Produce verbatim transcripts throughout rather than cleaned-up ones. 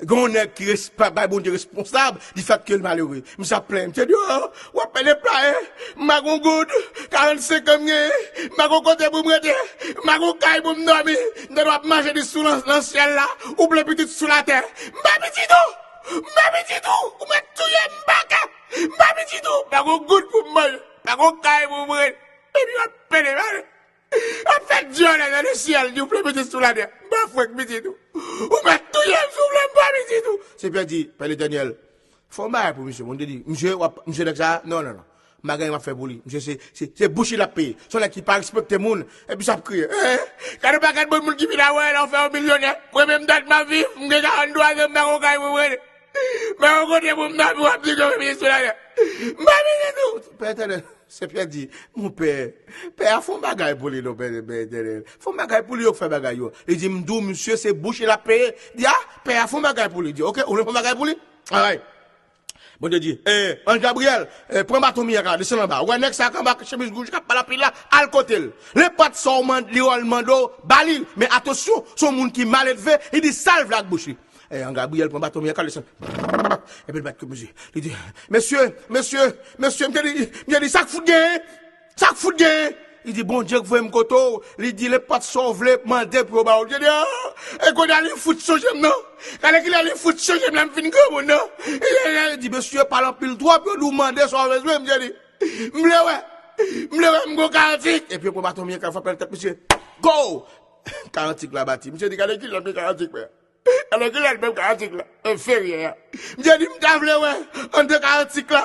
Gen yon nèg ki resp-, bay Bondye responsab di fèt ke l malere. Misye ap plenyen. Misye di, "Oh, w ap pede pleye. M pa gon goud. Karannsenk an m genyen. M pa gon kote pou m rete. M pa gon kay pou m dòmi. M tande w ap mache di sou nan, nan syèl la. Ou plen pitit sou latè. M pa pitit ou. M pa pitit ou. Ou mèt touye m, m pa ka. M pa pitit ou. M pa gon goud pou m manje. M pa gon kay pou m rete." Epi w ap pede pale. Ap fè dyòlè nan lesyèl, di w plen pitit sou latè. M pa fwenk pitit ou. Ou mèt touye m si w vle, m pa pitit ou. Sepyè di, Pè Letènèl, fè yon bagay pou misye. Bondye di, misye, w ap, misye nèg sa, non, non, non. M pa gen anyen m ap fè pou li. Misye se, se, se bouch li l ap peye. Se yon nèg ki pa respekte moun, epi sa ap kriye. Eh, gade yon pakèt bon moun ki vin avè lè w fè yon milyonè. Mwen menm dat m ap viv, m gen karannntwa zan, m pa gon kay pou m rete. M pa gon kote pou m dòmi, w ap di ke m plen pitit sou latè. M pa pitit ou. Pè Letènèl. Sepyè di, "Mon pè, pè a fè yon bagay pou li non, pè, pè Etènèl. Fè yon bagay pou li, yo k fè bagay yo." Li di, "M di w, misye, se bouch li l ap peye." Di, "A, pè a fè yon bagay pou li." Di, "Oke, ou vle fè yon bagay pou li? Alright." Bondye di, "Eh, Anj Gabriyèl, eh, pran baton miyèk la, desann anba. Ou wè nèg sa k anba chemiz wouj k ap pale anpil la, al kote l. Nenpòt sa w mande, li, li mande w, ba li l. Men atansyon, se yon moun ki maledve, li di sa l vle ak bouch li." E, Anj Gabriyèl pran baton miyèk la, desann. Epi l bat kout mizye. Li di, "Mesye, mesye, mesye," misye di, misye di, "Sa k fout genyen? Sa k fout genyen?" Li di, "Bondye k voye m kote w." Li di, "Nenpòt sa w vle, mande pou yo ba w." Misye di, "Ah, e kounye a li fout chonje m non. Gade kilè li fout chonje m lè m fin granmoun non." Li di, "Mesye, pale anpil twòp, yo di w mande sa w bezwen." Misye di, "M vle wè, m vle wè m gon karantik." Epi yo pran baton miyèk la, frape nan tèt misye. Go! Karantik la bati. Misye di, "Gade kilè m gen karantik, men." Alò, kilè l menm karantik la? Enferyè a. Misye di, "M ta vle wè anndan karantik la.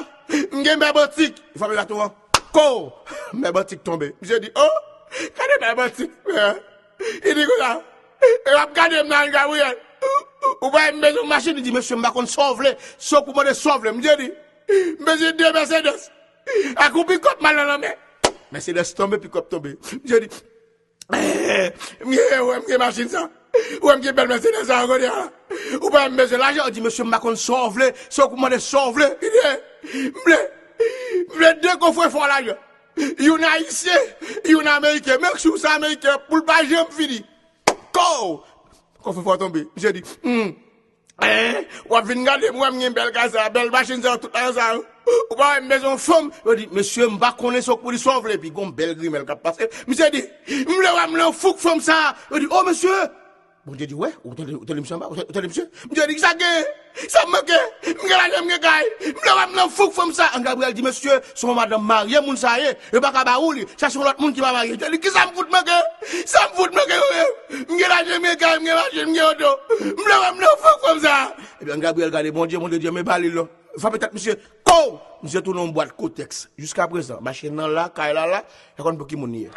M gen mèb antik." Li frape baton an. Ko! Mèb antik tonbe. Misye di, "Oh, gade mèb antik, men." Li di konsa, "E w ap gade m nan, Gabriyèl? Ou pa wè m bezwen yon machin?" Li di, "Mesye, m pa konn sa w vle. Se w pou mande sa w vle." Misye di, "M bezwen de Mercedes. Ak yon pikòp m al nan lanmè." Mercedes tonbe, pikòp tonbe. Misye di, Eh, m gen, wè m gen machin sa. Wè m gen bèl Mercedes sa, kote a? Ou pa wè m bezwen lajan? Ou di, "Mesye, m pa konn sa w vle, se w pou mande sa w vle." Li di, "M vle, m vle de kofrefò lajan. Youn ayisyen, youn ameriken. Make sure se ameriken pou l pa janm fini." Ko! Kofrefò tonbe. Misye di, "Hmm." Eh, w ap vin gade m, wè m gen bèl kay sa, bèl machin sa, tout lajan sa yo. Ou pa wè m bezwen yon fanm? Yo di, "Mesye, m pa konnen sa w pou di sa w vle." Epi gon bèl grimèl k ap pase. Misye di, "M vle wè m nan fouk fanm sa." Yo di, "Oh, mesye." Bondye di, "Wè, ou tande, ou tande misye anba, ou tande, ou tande misye?" Misye di, "Kisa k genyen? Sa m manke? M gen lajan, m gen kay. M vle wè m nan fouk fanm sa." Anj Gabriyèl di, "Mesye, se yon madanm marye moun sa ye. Yo pa ka ba ou li. Chache yon lòt moun ki pa marye." Misye di, "Kisa m fout manke? Sa m fout manke yo ye? M gen lajan, m gen kay, m gen machin, m gen oto. M vle wè m nan fouk fanm sa." Epi Anj Gabriyèl gade Bondye, Bondye di, "Men ba li l non." Frape tèt misye. Ko! Misye tounen yon bwat kotèks. Jiska prezan, machin nan la, kay la la, yo konn pou ki moun li ye.